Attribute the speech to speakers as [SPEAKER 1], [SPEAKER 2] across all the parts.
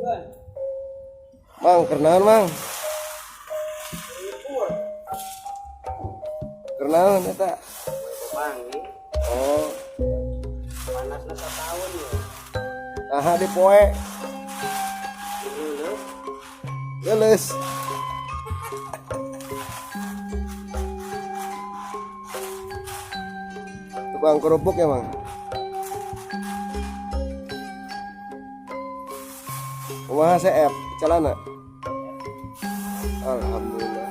[SPEAKER 1] Mang, keur naon, Mang? Keur naon eta?
[SPEAKER 2] Panggih.
[SPEAKER 1] Oh,
[SPEAKER 2] Panasna setahun ya.
[SPEAKER 1] Naha dipoe?
[SPEAKER 2] Dulu.
[SPEAKER 1] Geuleus. Tukang kerupuk ya, Mang? Kumaha seep celana? Alhamdulillah.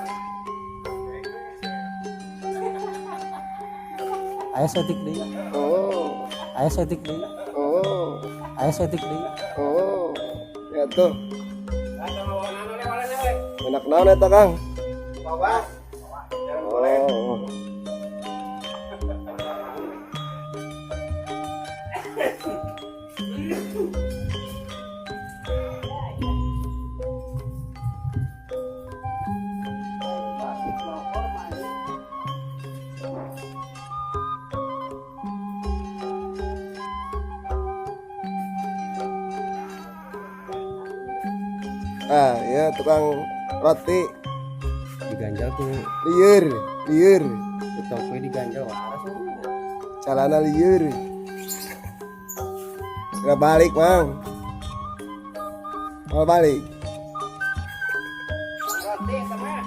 [SPEAKER 3] Aya saeutik deui.
[SPEAKER 1] Oh,
[SPEAKER 3] Aya saeutik deui.
[SPEAKER 1] Oh,
[SPEAKER 3] Aya saeutik deui.
[SPEAKER 1] Oh. Ya tuh. Enak naon eta, Kang?
[SPEAKER 2] Bawas.
[SPEAKER 1] Oh. Ah, ya tukang roti.
[SPEAKER 2] Diganjal tuh.
[SPEAKER 1] Lieur, lieur.
[SPEAKER 2] Di toko diganjal waras.
[SPEAKER 1] Calana lieur. Nggak balik, Mang. Mau balik.
[SPEAKER 2] Roti sama.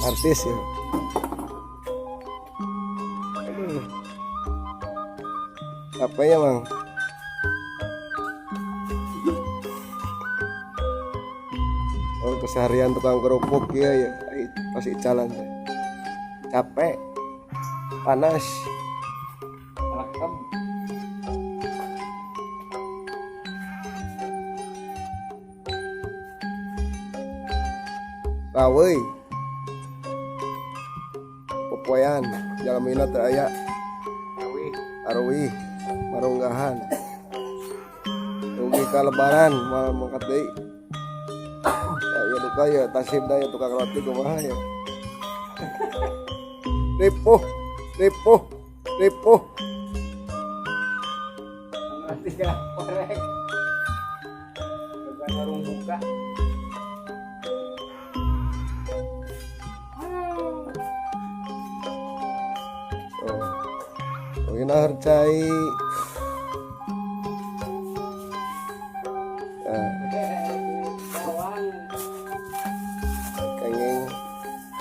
[SPEAKER 1] Artis ya. Aduh. Apa ya, Mang? Oh, keseharian tukang kerupuk ya, ya. Pasti jalan. Capek. Panas.
[SPEAKER 2] Lekem.
[SPEAKER 1] Raweuy. Popoean jalamina teu aya.
[SPEAKER 2] Awi.
[SPEAKER 1] Aruwih marunggahan. Rugi ka lebaran moal mangkat deui. Ya duka ya tasibna ya tukang roti kumaha ya. Ripuh, ripuh, ripuh.
[SPEAKER 2] Roti ka korek. Bukan warung buka.
[SPEAKER 1] Oh. Ini cai. Nah, kenging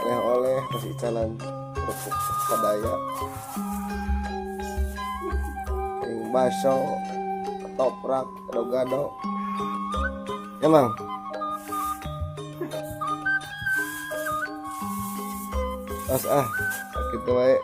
[SPEAKER 1] oleh-oleh masih jalan kerupuk sadaya. Kenging baso, ketoprak, gado-gado. Ya, Mang. Pas ah, gitu wae.